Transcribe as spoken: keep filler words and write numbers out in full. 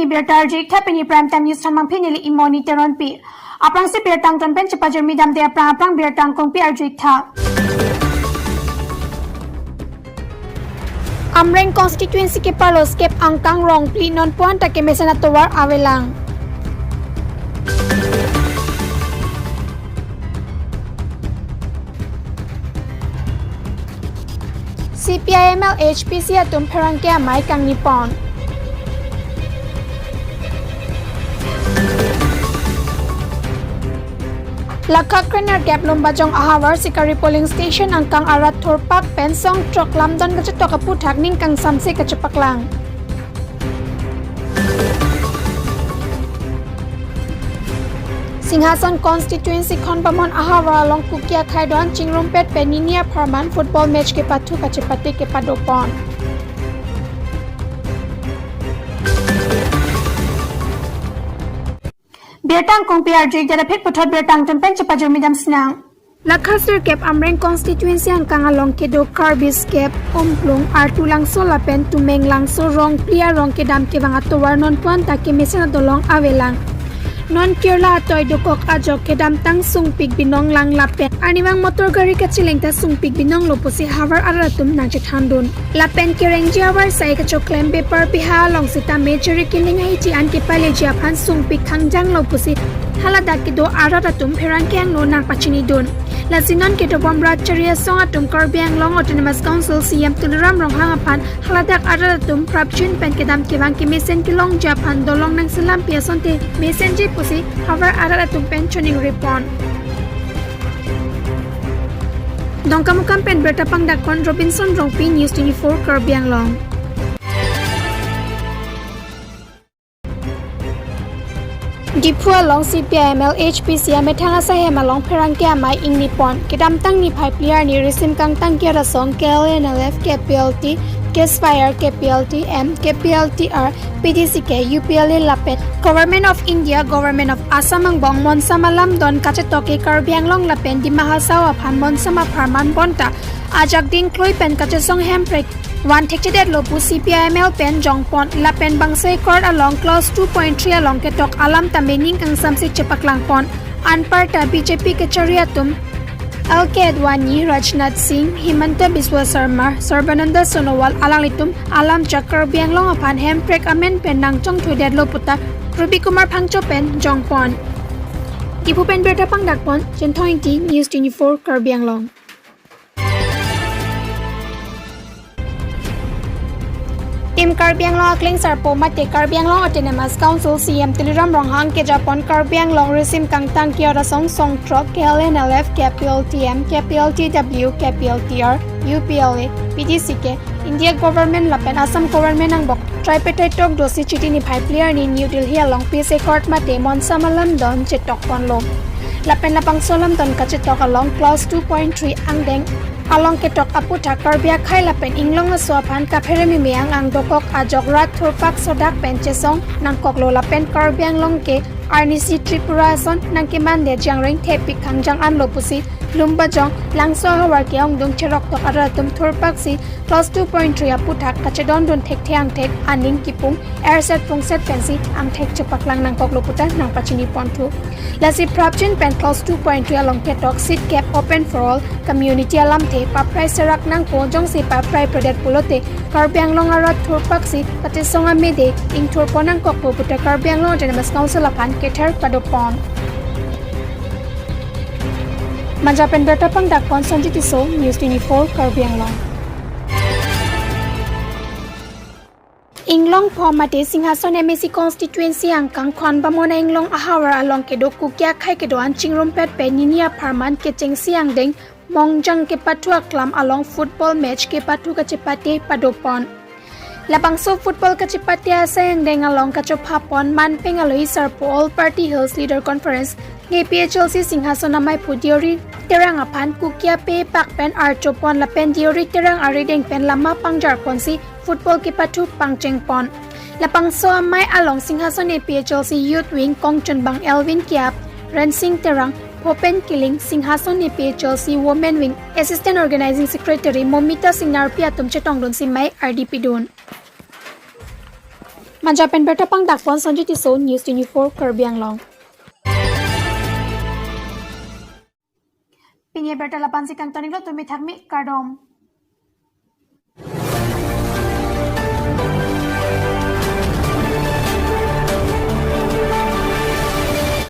Birta arju-ik tha, pini Prime Time News thanmangpi neli Imoni Teronpi. Aphrangsi birta angton pen chepajirmi damde aphrang aphrang birta angkungpi arju-ik tha. Amreng constituency keparlo skep angkang rong phli non puan ta kemesen atovar avelang. C P I M L H P C atum pherangke amei kangni pon. Lakha krenerkep Lumbajong ahavar Sikari polling station angkang arat thurpak pen song throk lamdon kachetok aphuthak ning kangsamse kachepaklang. Singhason constituency Khonbamon ahavar along Kuki akhai do-an chingrumpet pen nini apharman football match kepathu kachepate kepado pon. Birta angkungpi arju-ik det aphi puthot birta angton pen chepajirmi dam sinang. Lakha sirkep Amreng constituency angkang along kedo Karbi skep, Umplung, Artulangso lapen Tumenglangso rong phli arong kedam kevang atovar non puan ta kemesen adolong avelang. Non kirla atoi dokok ajok kedamtang sungpik binong lang lapen arnivang motor gari kachileng ta sungpik binonglo pusi havar arat atum nangchethandun. Lapen kerengji avar sai kachoklem bepar beha along sitame chiri kining ahithi an kepaleji aphan sungpik khangjanglo pusi haladak kedo arat atum pherangke angno nangpachinidun. Lasi non kedobom rat chari asong atum Karbi Anglong Autonomous Council C E M Tuliram Ronghang aphan haladak arat atum prapjin pen kedam kevang kemesen kelongji aphan dolong nangselampi asonte mesenji pusi havar arat atum pen choningri pon. Dongkamukam pen birta pangdak pon Robinson Rongpi, News twenty-four Karbi Anglong. Diphu along C P I M L H P C amethang asai hem along pherangke amei ingni pon. Kedamtang niphai phli arni risim kangtang kiat asong K L N L F, K P L T, Ceasefire, K P L T M, K P L T R, P D C K, U P L A lapen Government of India, Government of Assam angbong monsam alamdon kachetok ke Karbi Anglong lapen Dima Hasao aphan monsam apharman bonta ajak dingklui pen kachesong hemprek van thekchedetlo pu C P I M L pen jongpon. Lapen bangso accord along clause two point three along ketok alam tame ning kangsamse chepaklangpon. Anparta B J P kachari atum L K Advani, Rajnath Singh, Himanta Biswa Sarma, Sarbananda Sonowal alanglitum alam jak Karbi Anglong aphan hemprek amen pen nangchongthuidetlo puta Ruby Kumar Phangcho pen jongpon. Diphu pen birta pangdakpon Chinthong Ingti, News twenty-four Karbi Anglong. Team Karbi Anglong akleng sarpo mate Karbi Anglong Autonomous Council C E M Tuliram Ronghang kejapon Karbi Anglong risim kangtang kiat asong song throk K L N L F, K P L T M, K P L T W, K P L T R, U P L A, P D C K, India Government lapen Assam Government angbong tripartite talk dosi chiti niphai phli arni New Delhi along peace accord mate monsam alamdon chetok ponlo. Lapen labangso alamdon kachetok along clause two point three angdeng along ketok aphuthak Karbi akhai lapen inglong aso aphan kaphere meme ang ang dokok ajok rat thurpak sodak pen chesong nangkoklo lapen Karbi Anglong ke arnisi Tripura ason nangkeman de jangreng thepik khangjang anlo pusi Lumbajong Langso ahavar ke-ongdung cheroktok arat atum thurpaksi clause two point three aphuthak kachedondun thekthe angthek aning kipung erset pungset pensi angthek chepaklang nangkoklo puta nangpachini ponthu. Lasi prapjin pen clause two point three along ketok seat kep open for all, community alamthe paprai serak nangpo, jongsi paprai predet pulote Karbi Anglong arat thurpaksi kachesong amede ingthurpo nangkokpo puta Karbi Anglong Autonomous Council aphan kether padopon. Manja pen birta pangdakpon Sanjit Tisso, News twenty-four Karbi Anglong. Inglong pho mate Singhason M A C constituency angkang Khonbamon inglong ahavar along kedo Kuki akhai kedo-an chingrumpet pen nini apharman kechengsi angdeng mongjang kepathu aklam along football match kepathu kachepate padopon. Labangso football kachepate asai angdeng along kachophapon manpeng alohi sarpo All Party Hills Leader Conference, K P H L C Singhason amaiphu Deori Terang aphan Kuki ape pak pen archopon lapen Deori Terang arideng pen lama pangjarponsi football kepathu pangchengpon. Labangso amei along Singhason A P H L C Youth Wing kongchunbang Elvin Kiap, Rensing Terang, Bhopen Killing, Singhason A P H L C Women Wing Assistant Organizing Secretary Momita Singnarpi atum chetongdunsi mei ardi pidun. Anja pen birta pangdakpon Sanjay Tisso, News twenty-four Karbi Anglong. Pini birta lapu-ansi kangton-iklo, tumi thakmi, kardom.